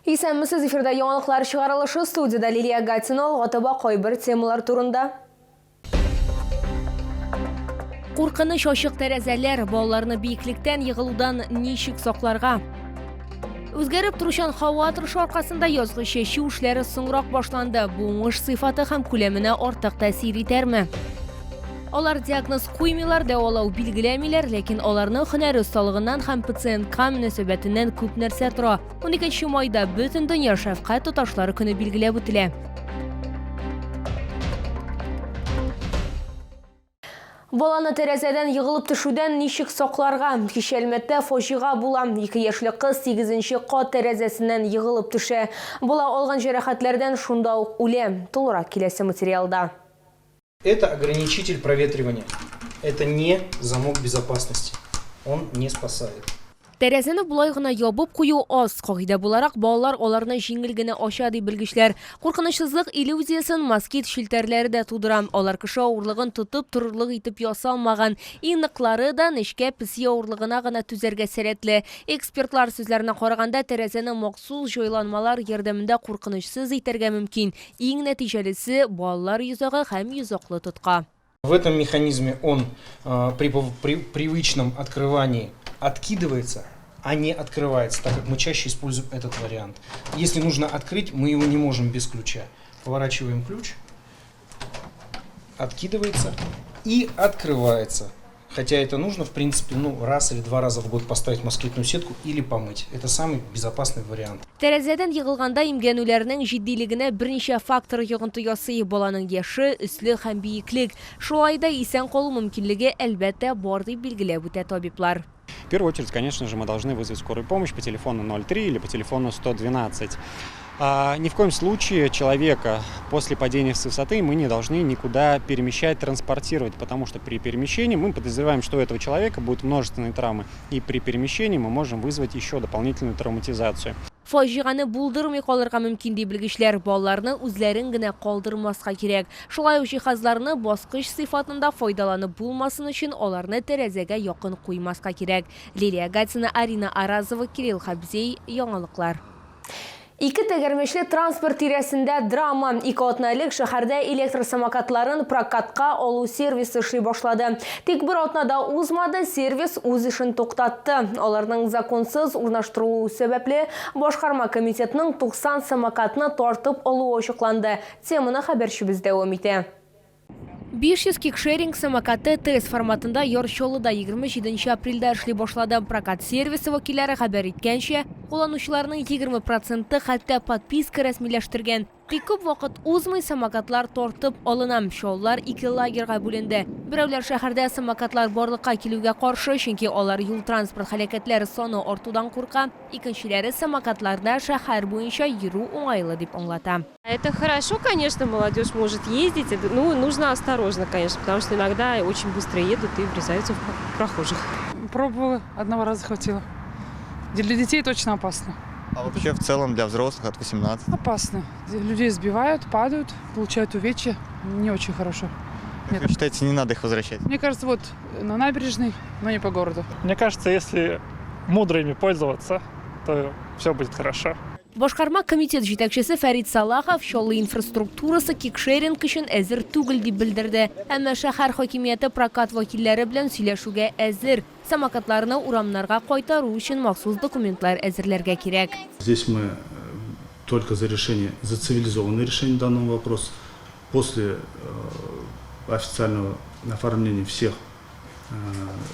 Исәнмесез, эфирда яңалыклар чыгарылышы, студиядә Лилия Гатина, алга таба кайбер темалар турында. Куркыныч ачык тәрәзәләр, балаларны биеклектән егылудан ничек сакларга? Үзгәреп торучан һава торышы аркасында язгы чәчү эшләре соңрак башланды. Бу уңыш сыйфаты һәм күләменә артык тәэсир итәрме? Алар диагноз куймыйлар, дәвалау билгеләмиләр, ләкин аларның һөнәри осталыгыннан һәм пациентка мөнәсәбәтеннән күп нәрсә тора. 12 майда бөтен дөнья шәфкать туташлары көне билгеләп үтелә. Баланы тәрәзәдән егылып төшүдән ничек сакларга? Кичә Әлмәттә фаҗига була. Ике яшьлек кыз сигезенче кат тәрәзәсеннән егылып төшә. Бала алган җәрәхәтләрдән шунда ук үлә. Тулырак киләсе материалда. Это ограничитель проветривания. Это не замок безопасности. Он не спасает. Тәрәзәне болай гына ябып кую аз. Кагыйдә буларак, балалар аларны җиңел генә ача, ди белгечләр. Куркынычсызлык иллюзиясен москит челтәрләре дә тудыра. Алар кеше авырлыгын тотып торырлык итеп ясалмаган. Иң ныклары да нечкә песи авырлыгына гына түзәргә сәләтле. Экспертлар сүзләренә караганда, тәрәзәне махсус җайланмалар ярдәмендә куркынычсыз итәргә мөмкин. Иң нәтиҗәлесе, балалар йозагы һәм йозаклы тотка. В этом механизме он при при привычном открывании откидывается, а не открывается, так как мы чаще используем этот вариант. Если нужно открыть, мы его не можем без ключа. Поворачиваем ключ, откидывается и открывается. Хотя это нужно, в принципе, ну, раз или два раза в год поставить москитную сетку или помыть. Это самый безопасный вариант. Тәрәзәдән егылганда имгәнүләрнең җитдилегенә берничә фактор йогынты ясый, баланың яше, өслек һәм биеклек. Шулай да исән калу мөмкинлеге, әлбәттә, бар, дип билгеләп үтә табиблар. В первую очередь, конечно же, мы должны вызвать скорую помощь по телефону 03 или по телефону 112. А, ни в коем случае человека после падения с высоты мы не должны никуда перемещать, транспортировать, потому что при перемещении мы подозреваем, что у этого человека будут множественные травмы, и при перемещении мы можем вызвать еще дополнительную травматизацию. Фаҗигане булдырмый калырга мөмкин, ди белгечләр. Балаларны үзләрен генә калдырмаска кирәк. Шулай ук җиһазларны баскыч сыйфатында файдаланып булмасын өчен аларны тәрәзәгә якын куймаска кирәк. Лилия Гатина, Арина Аразова, Кирилл Хабзей, Яңалыклар. Ике тәгәрмәчле транспорт тирәсендә драма. Ике атна элек шәһәрдә электр самокатларын прокатка алу сервисы эшли башлады. Тик бер атна да узмады, сервис үз эшен туктатты. Аларның законсыз урнаштырылуы сәбәпле, башкарма комитетның 90 самокатны тартып алуы ачыкланды. Теманы хәбәрчебез дәвам итә. 500 кикшеринг самокаты тест форматында Яр Чаллыда 27 апрельдә эшли башлады. Прокат сервисы вәкилләре хәбәр иткәнчә, кулланучыларның 20 проценты хәтта подписка рәсмиләштергән. Тик күп вакыт узмый, самокатлар тартып алына. Чаллылар ике лагерьга бүленде. Берәүләр шәһәрдә самокатлар барлыкка килүгә каршы, чөнки алар юл-транспорт һәлакәтләре саны артудан курка. Икенчеләре самокатларда шәһәр буенча йөрү уңайлы дип аңлата. Это хорошо, конечно, молодежь может ездить, ну, нужно осторожно, конечно, потому что иногда очень быстро едут и врезаются в прохожих. Пробовала, одного раза хватило. Для детей точно опасно. А вообще в целом для взрослых от 18? Опасно. Людей сбивают, падают, получают увечья. Не очень хорошо. Нет. Вы считаете, не надо их возвращать? Мне кажется, вот на набережной, но не по городу. Мне кажется, если мудро ими пользоваться, то все будет хорошо. Башкарма комитет җитәкчесе Фәрит Салахов Чаллы инфраструктурасы кикшеринг өчен әзер түгел дип белдерде. Әмма шәһәр хакимияте прокат вәкилләре белән сөйләшүгә әзер. Самокатларны урамнарга кайтару өчен махсус документлар әзерләргә кирәк. Здесь мы только за решение, за цивилизованное решение данного вопроса. После официального оформления всех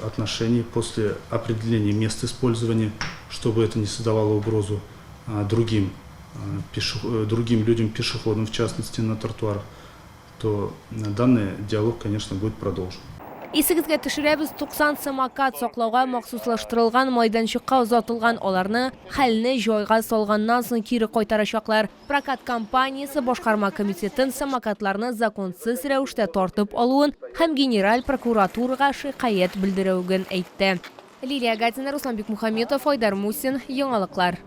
отношений, после определения мест использования, чтобы это не создавало угрозу другим, другим людям, пешеходам, в частности, на тротуарах, то данный диалог, конечно, будет продолжен. Исегезгә төшерәбез, 90 самокат саклауга махсуслаштырылган майданчыкка озатылган, аларны хәлне җайга салганнан соң кире кайтарачаклар. Прокат компаниясе башкарма комитетын самокатларны законсыз рәвештә тартып алуын һәм Генераль прокуратурага шикаять белдерүген әйтте. Лилия Гатина, Руслан Бикмухаметов, Айдар Мусин, Яңалыклар.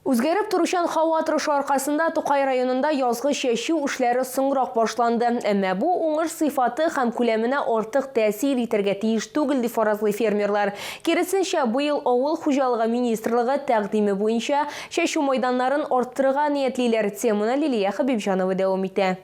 Үзгәреп торучан һава торышы аркасында Тукай районында язгы чәчү эшләре соңрак башланды. Әмма бу уңыш сыйфаты һәм күләменә артык тәэсир итәргә тиеш түгел, дип фаразлый фермерлар. Киресенчә, быел Авыл хуҗалыгы министрлыгы тәкъдиме буенча чәчү майданнарын арттырырга ниятлиләр. Теманы Лилия Хәбибҗанова дәвам итә.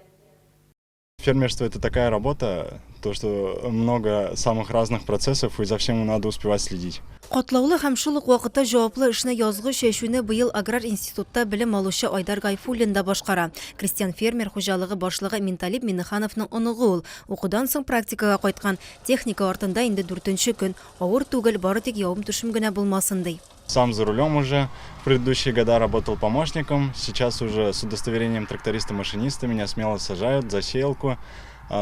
Фермерство – это такая работа, то что много самых разных процессов, и за всем надо успевать следить. Катлаулы һәм шул ук вакытта җаваплы эшне язгы чәчүне быел аграр институтта белем алучы Айдар Гайфуллин да башкара. Крестьян-фермер хуҗалыгы башлыгы Минталип Миннехановның оныгы ул. Укудан соң практикага кайткан. Техника артында инде дүртенче көн. Авыр түгел, бары тик явым-төшем генә булмасын, ди. Сам за рулем уже. В предыдущие года работал помощником. Сейчас уже с удостоверением тракториста-машиниста меня смело сажают за сеялку.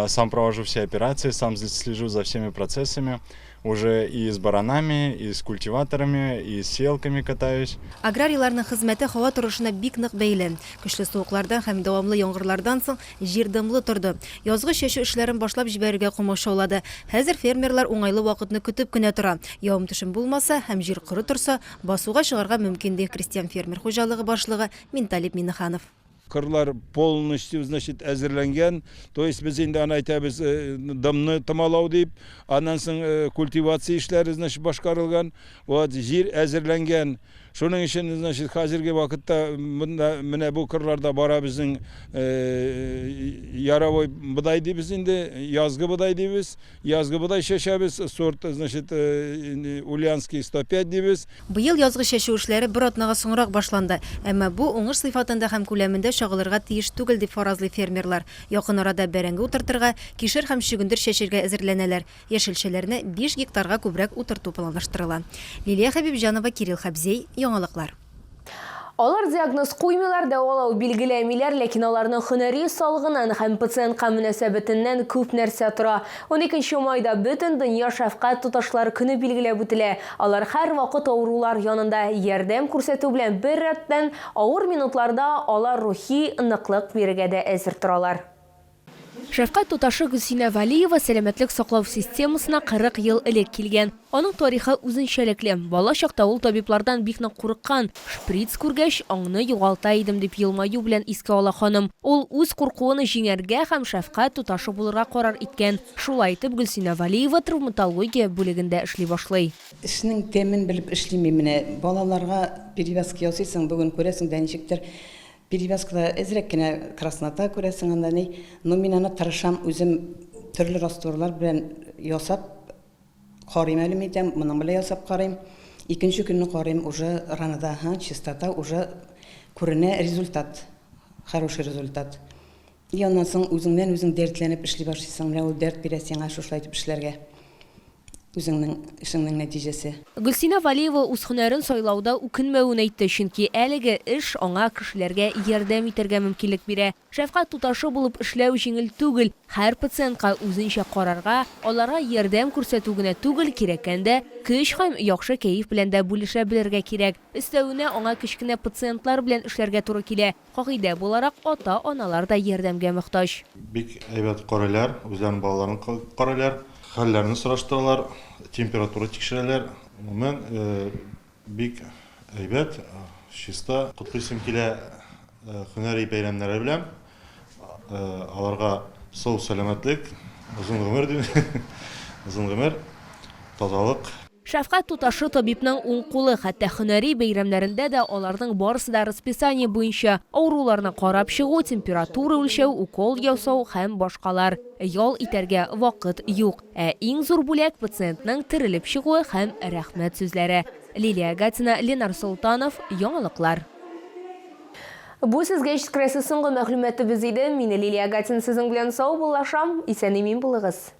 Сам провожу все операции, сам слежу за всеми процессами. Уже и с баранами, и с культиваторами, и с сеялками катаюсь. Аграрийларның хезмәте һава торышына бик нык бәйле. Көчле суыклардан һәм дәвамлы яңгырлардан соң җир дымлы торды. Язгы чәчү эшләрен башлап җибәрергә комачаулады. Хәзер фермерлар уңайлы вакытны көтеп кенә тора. Явым-төшем булмаса һәм җир коры торса, басуга чыгарга мөмкин, ди крестьян-фермер хуҗалыгы башлыгы Минталип Миннеханов. Кырлар полностью, значит, әзерләнгән. То есть без инде аны әйтәбез, дымны томалау дип, аннан соң культивация эшләре, значит, башкарылган. Вот җир әзерләнгән. Шуның өчен, значит, хәзерге вакытта монда менә бу кырларда бара безнең яровой бодай дибез инде, язгы бодай дибез. Язгы бодай чәчәбез, сорт, значит, Ульянский 105 дибез. Быел язгы чәчү эшләре бер атнага соңрак башланды. Әмма бу уңыш сыйфатында һәм күләмендә чагылырга тиеш түгел, дип фаразлый фермерлар. Якын арада бәрәңге утыртырга, кишер һәм чөгендер чәчергә әзерләнәләр. Яшелчәләрне 5 гектарга күбрәк утырту планлаштырыла. Лилия Хәбибҗанова, Кирилл Хәбзей, Яңалыклар. Алар диагноз куймыйлар, дәвалау билгеләмиләр, ләкин аларның һөнәри осталыгыннан һәм пациентка мөнәсәбәтеннән күп нәрсә тора. 12 майда бөтен дөнья шәфкать туташлары көне билгеләп үтелә. Алар һәрвакыт авырулар янында ярдәм күрсәтү белән беррәттән, авыр минутларда алар рухи ныклык бирергә дә әзер торалар. Шәфкать туташы Гөлсинә Вәлиева сәламәтлек саклау системасына 40 ел элек килгән. Аның тарихы үзенчәлекле. Бала чакта ул табиблардан бик нык курыккан. Шприц күргәч, аңны югалта идем, дип елмаю белән искә ала ханым. Ул үз куркуын җиңәргә һәм шәфкать туташы булырга карар иткән. Шулай итеп, Гөлсинә Вәлиева травматология бүлегендә эшли башлый. Эшнең тәмен белеп эшлим мин менә. Балаларга перевязка ясыйсың, бүген күрәсең дә ничектер Перевязкада әзрәк кенә краснота күрәсең анда ни, но мин аны тырышам үзем төрле растворлар белән ясап карыйм әле мин әйтәм, моның белән ясап карыйм. Икенче көнне карыйм, уже ранада, һа, чистота, уже күренә результат, хороший результат. И аннан соң үзеңнән үзең дәртләнеп эшли башлыйсың, менә ул дәрт бирә сиңа шушылай итеп эшләргә. Үзеңнең эшеңнең нәтиҗәсе. Гөлсинә Валиева үз һөнәрен сайлауда үкенмәвен әйтте, чөнки әлеге эш аңа кешеләргә ярдәм итәргә мөмкинлек бирә. Шәфкать туташы булып эшләү җиңел түгел, һәр пациентка үзенчә карарга, аларга ярдәм күрсәтү генә түгел, кирәккәндә көч һәм яхшы кәеф белән дә бүлешә белергә кирәк. Өстәвенә, аңа кечкенә пациентлар белән эшләргә туры килә. Кагыйдә буларак, ата-аналар да ярдәмгә мохтаҗ. Бик әйбәт карыйлар, үзләренең балаларын карыйлар, хәлләрен сораштыралар, температура тикшерәләр. Гомумән, бик әйбәт, чиста. Котлыйсым килә һөнәри бәйрәмнәре белән. Аларга сау-сәламәтлек, озын гомер дим, озын гомер, тазалык. Шәфкать туташы табибның уң кулы, хәтта һөнәри бәйрәмнәрендә дә аларның барысы да расписание буенча, авыруларны карап чыгу, температура үлчәү, укол ясау һәм башкалар. Ял итәргә вакыт юк. Ә иң зур бүләк, пациентның терелеп чыгуы һәм рәхмәт сүзләре. Лилия Гатина, Ленар Солтанов, Яңалыклар. Бу сезгә җиткерәсе соңгы мәгълүматыбыз иде. Мин Лилия Гатина сезнең белән саубуллашам. Исән-имин булыгыз.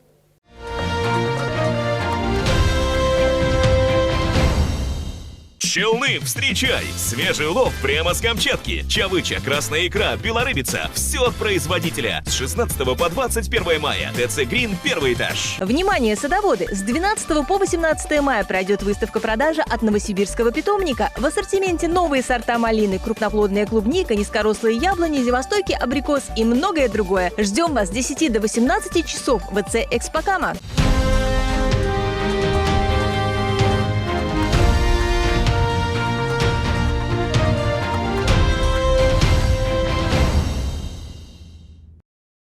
Челны, встречай! Свежий улов прямо с Камчатки. Чавыча, красная икра, белорыбица. Все от производителя. С 16 по 21 мая. ТЦ Грин, первый этаж. Внимание, садоводы! С 12 по 18 мая пройдет выставка-продажа от новосибирского питомника. В ассортименте новые сорта малины, крупноплодная клубника, низкорослые яблони, зимостойкий абрикос и многое другое. Ждем вас с 10 до 18 часов в ВЦ Экспокама.